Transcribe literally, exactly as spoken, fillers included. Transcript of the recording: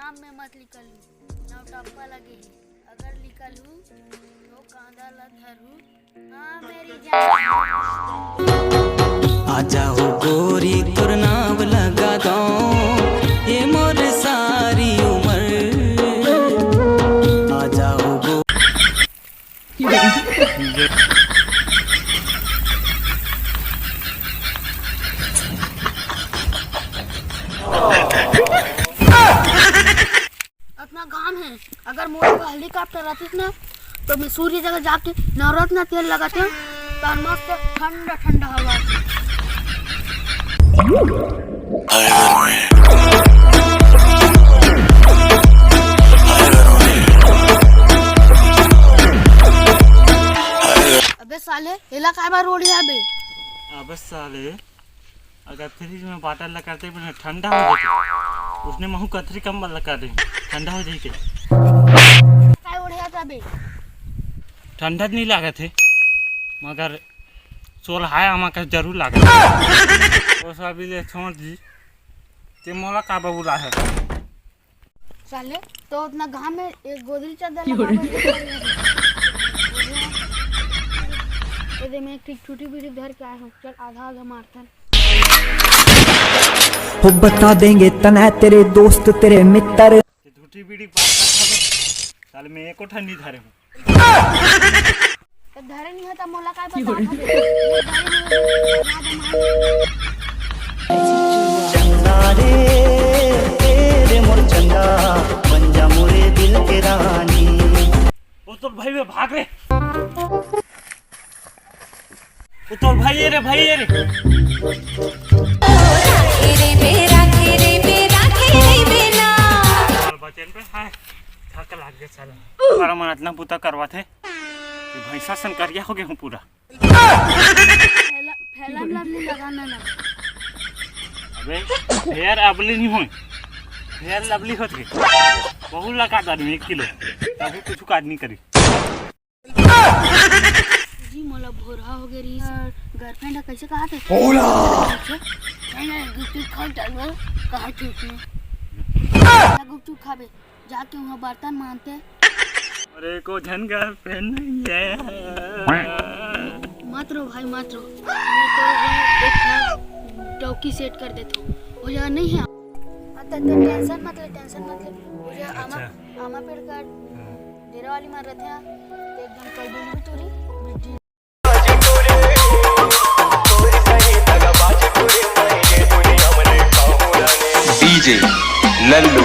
काम में मत निकलू, नौटप्पा लगे हे। अगर निकलू तो कांदा ला धरू। हाँ मेरी जान। आ जाओ गोरी, तोर नाम लगा दो, ये मोर सारी उम्र। आ जाओ गो- अतना घाम हे, अगर मोर को हेलीकॉप्टर रहतीस ना, तो मैं सूर्य जगह जाके नवरत्न तेल लगाते, तो मस्त ठंडा ठंडा हवा। अबे साले, एला काय बार ओढ़े अबे? अबे साले, अगर फ्रिज में बॉटल ला करते बिना ठंडा हो जाते, उसने महू कथरी कंबल ला कर दे, ठंडा हो जाते। काय ओढ़े आता बे? ठंडा नहीं लागत हे, मगर सोलहाय आमा का जरूर लागत हे। वो सब ले छोड़ दी, ते मोला का बबुला है। साले, तो उतना घाम में एक गोदरी चादर लगा के ये दे, मैं एक ठो ठूठी बीड़ी धर के आया हूँ। चल, आधा आधा मारथन। हो बता देंगे तने तेरे दोस्त, तेरे मित्र। ये ठूठी बीड़ी बात कर, साले, मैं एको ठन नहीं धरे हूँ। तो धरे नहीं हो तो मोला काय बता दे। चंदा रे, तेरे मोर चंदा, बन जा मोरे दिल के रानी। ओ तोर भाई रे, भाग रे। ओ तोर भाई रे, भाई रे। चल बचन पे, हाय, थक लाग गे साला। पर मन अतना बुता करवा थे कि भैंसा सन करिया हो गे हूँ पूरा। फैला-, फैलन लवली लगाना ना। अबे, फेयर अबली नहीं होय, फेयर लवली होथे। बहुत लगा आदमी एक किलो, तभी कुछ काज नहीं करी। जी, मोला भोरहा हो गे रहिस। और गर्लफ्रेंड ह कइसे कहा थे? नहीं, नहीं, गुपचुप खाओ, डलवा, कहा थे उसने। गुपचुप खाबे, जाके वहाँ बर्तन मांजते। अरे, को झन गर्लफ्रेंड नहीं है। मत रो भाई, मत रो। मैं तो एक ठन डौकी सेट कर देथो। वो जगह नहीं है। हाँ, तो, तो टेंशन मत ले, टेंशन मत ले। वो जगह आमा, अच्छा। आमा पेड़ का हाँ। डेरा वाली मार रहे थे, तो एकदम कल भी नहीं तोरी। डीजे लल्लू।